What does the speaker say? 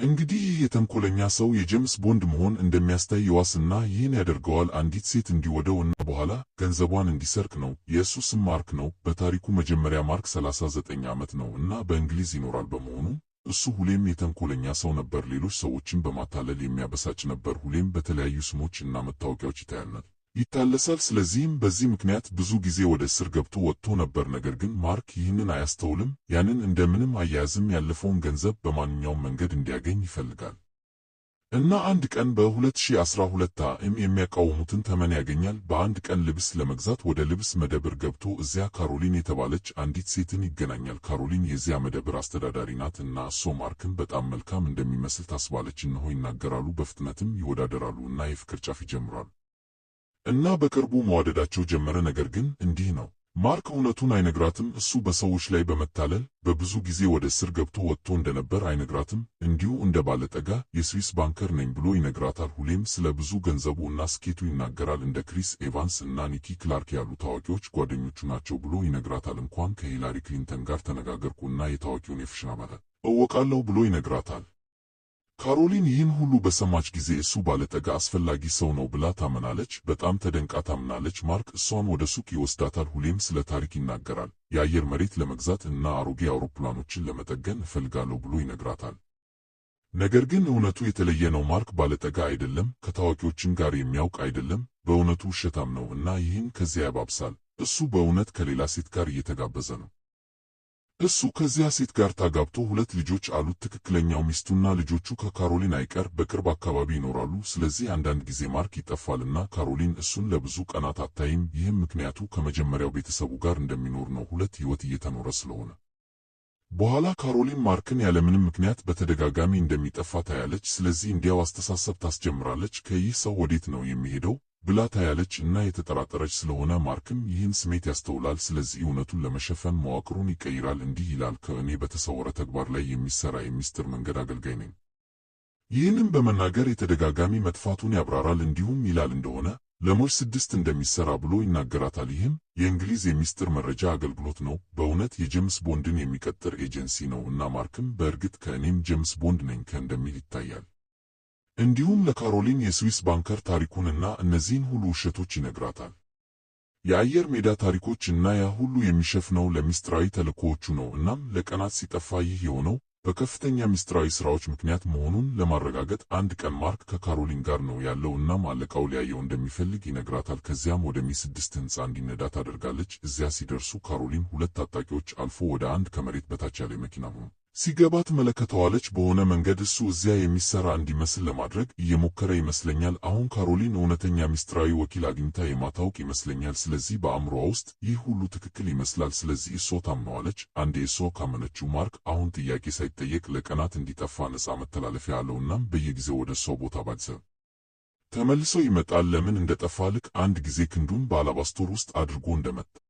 እንግዲህ ይህ የተንኮለኛ ሰው የጄምስ ቦንድ መሆን እንደሚያስታይ ይዋስና ይህን ያደርገዋል። አንዲት ሴት እንዲወደው እና በኋላ ገንዘቧን እንዲሰርቅ ነው። የእሱ ስም ማርክ ነው። በታሪኩ መጀመሪያ ማርክ 39 ዓመት ነው እና በእንግሊዝ ይኖራል። በመሆኑ እሱ ሁሌም የተንኮለኛ ሰው ነበር። ሌሎች ሰዎችን በማታለል የሚያበሳጭ ነበር። ሁሌም በተለያዩ ስሞች እና መታወቂያዎች ይታያል ይታለሳል። ስለዚህም በዚህ ምክንያት ብዙ ጊዜ ወደ እስር ገብቶ ወጥቶ ነበር። ነገር ግን ማርክ ይህንን አያስተውልም። ያንን እንደምንም አያያዝም። ያለፈውን ገንዘብ በማንኛውም መንገድ እንዲያገኝ ይፈልጋል። እና አንድ ቀን በ2012 ዓ.ም የሚያቃውሙትን ተመን ያገኛል። በአንድ ቀን ልብስ ለመግዛት ወደ ልብስ መደብር ገብቶ እዚያ ካሮሊን የተባለች አንዲት ሴትን ይገናኛል። ካሮሊን የዚያ መደብር አስተዳዳሪ ናት እና እሷ ማርክን በጣም መልካም እንደሚመስል ታስባለች። እነሆ ይናገራሉ፣ በፍጥነትም ይወዳደራሉ እና የፍቅር ጫፍ ይጀምራሉ። እና በቅርቡ መዋደዳቸው ጀመረ። ነገር ግን እንዲህ ነው። ማርክ እውነቱን አይነግራትም። እሱ በሰዎች ላይ በመታለል በብዙ ጊዜ ወደ እስር ገብቶ ወጥቶ እንደነበር አይነግራትም። እንዲሁ እንደ ባለጠጋ የስዊስ banker ነኝ ብሎ ይነግራታል። ሁሌም ስለ ብዙ ገንዘቡ እና ስኬቱ ይናገራል። እንደ ክሪስ ኤቫንስ እና ኒኪ ክላርክ ያሉ ታዋቂዎች ጓደኞቹ ናቸው ብሎ ይነግራታል። እንኳን ከሂላሪ ክሊንተን ጋር ተነጋገርኩ እና የታዋቂውን የፍሽን አባላት እወቃለሁ ብሎ ይነግራታል። ካሮሊን ይህን ሁሉ በሰማች ጊዜ እሱ ባለጠጋ አስፈላጊ ሰው ነው ብላ ታመናለች። በጣም ተደንቃ ታምናለች። ማርክ እሷን ወደ ሱቅ ይወስዳታል። ሁሌም ስለ ታሪክ ይናገራል። የአየር መሬት ለመግዛት እና አሮጌ አውሮፕላኖችን ለመጠገን እፈልጋለሁ ብሎ ይነግራታል። ነገር ግን እውነቱ የተለየ ነው። ማርክ ባለጠጋ አይደለም፣ ከታዋቂዎችን ጋር የሚያውቅ አይደለም፣ በእውነቱ ውሸታም ነው እና ይህን ከዚያ ያባብሳል። እሱ በእውነት ከሌላ ሴት ጋር እየተጋበዘ ነው። እሱ ከዚያ ሴት ጋር ታጋብቶ ሁለት ልጆች አሉት። ትክክለኛው ሚስቱና ልጆቹ ከካሮሊን አይቀር በቅርብ አካባቢ ይኖራሉ። ስለዚህ አንዳንድ ጊዜ ማርክ ይጠፋልና ካሮሊን እሱን ለብዙ ቀናት አታይም። ይህም ምክንያቱ ከመጀመሪያው ቤተሰቡ ጋር እንደሚኖር ነው፣ ሁለት ሕይወት እየተኖረ ስለሆነ። በኋላ ካሮሊን ማርክን ያለምንም ምክንያት በተደጋጋሚ እንደሚጠፋ ታያለች። ስለዚህ እንዲያው አስተሳሰብ ታስጀምራለች። ከይህ ሰው ወዴት ነው የሚሄደው ብላ ታያለች እና የተጠራጠረች ስለሆነ ማርክም ይህን ስሜት ያስተውላል። ስለዚህ እውነቱን ለመሸፈን መዋቅሩን ይቀይራል። እንዲህ ይላል፣ ከእኔ በተሰወረ ተግባር ላይ የሚሰራ የሚስጥር መንገድ አገልጋይ ነኝ። ይህንም በመናገር የተደጋጋሚ መጥፋቱን ያብራራል። እንዲሁም ይላል እንደሆነ ለሞች 6 እንደሚሰራ ብሎ ይናገራታል። ይህም የእንግሊዝ የሚስጥር መረጃ አገልግሎት ነው። በእውነት የጄምስ ቦንድን የሚቀጥር ኤጀንሲ ነው እና ማርክም በእርግጥ ከእኔም ጄምስ ቦንድ ነኝ ከእንደሚል ይታያል። እንዲሁም ለካሮሊን የስዊስ banker ታሪኩንና እነዚህን ሁሉ ውሸቶች ይነግራታል። የአየር ሜዳ ታሪኮች እና ያ ሁሉ የሚሸፍነው ለሚስጥራዊ ተልእኮዎቹ ነው። እናም ለቀናት ሲጠፋ ይህ የሆነው በከፍተኛ ሚስጥራዊ ስራዎች ምክንያት መሆኑን ለማረጋገጥ አንድ ቀን ማርክ ከካሮሊን ጋር ነው ያለው። እናም አለቃው ሊያየው እንደሚፈልግ ይነግራታል። ከዚያም ወደ ሚ 6 ህንፃ እንዲነዳ ታደርጋለች። እዚያ ሲደርሱ ካሮሊን ሁለት ታጣቂዎች አልፎ ወደ አንድ ከመሬት በታች ያለ መኪና ሲገባ ትመለከተዋለች። በሆነ መንገድ እሱ እዚያ የሚሰራ እንዲመስል ለማድረግ እየሞከረ ይመስለኛል። አሁን ካሮሊን እውነተኛ ሚስጥራዊ ወኪል አግኝታ የማታውቅ ይመስለኛል። ስለዚህ በአእምሮዋ ውስጥ ይህ ሁሉ ትክክል ይመስላል። ስለዚህ እሷ ታምነዋለች። አንዴ እሷ ካመነችው ማርክ አሁን ጥያቄ ሳይጠየቅ ለቀናት እንዲጠፋ ነፃ መተላለፊያ አለው። እናም በየጊዜው ወደ እሷ ቦታ ባግዘ ተመልሶ ይመጣል። ለምን እንደጠፋ ልክ አንድ ጊዜ ክንዱን በአላባስቶር ውስጥ አድርጎ እንደመጣ